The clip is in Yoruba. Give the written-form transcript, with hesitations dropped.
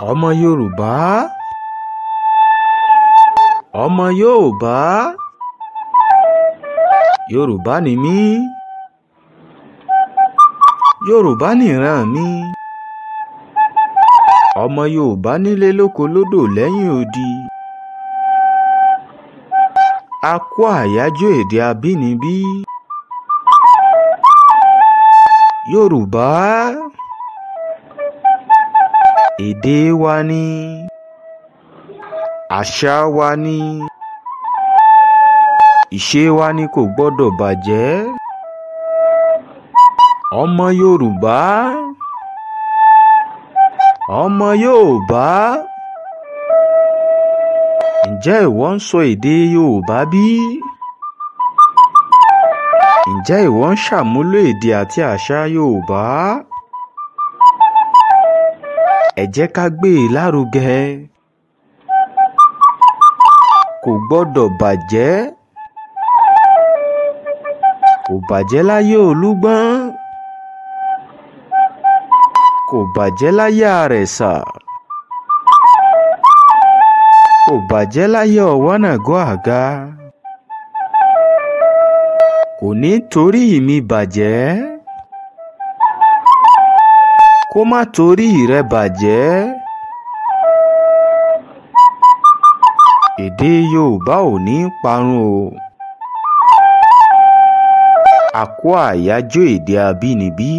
Ọmọ Yorùbá, ọmọ Yorùbá, Yorùbá ni mí, Yorùbá nìran mi. Ọmọ Yorùbá nílé lóko lódò lẹ́yìn odi. A kú àyájọ́ èdè abínibí. Yorùbá, èdè wa ni, àṣà wa ni, ìṣe wa ni kò gbọ́dọ̀ bàjẹ́. Ọmọ Yorùbá, ọmọ Yorùbá, ǹjẹ́ ìwọ ń sọ èdè Yorùbá bí? Ǹjẹ́ ìwọ ń ṣàmúlò èdè àti àṣà Yorùbá? Ẹ jẹ́ ká gbé e lárugẹ. Kò gbọ́dọ̀ bàjẹ́. Kò bàjẹ́ láyé Olúgbọ́n. Kò bàjẹ́ láyé Àrẹ̀sà. Kò bàjẹ́ láyé Ọ̀wọ́nàgọ́ Àga. Kò ní torí mi bàjẹ́. Kó má torí rẹ bàjẹ́. Èdè Yorùbá ò ní parun o. A kú àyájọ́ èdè abínibí.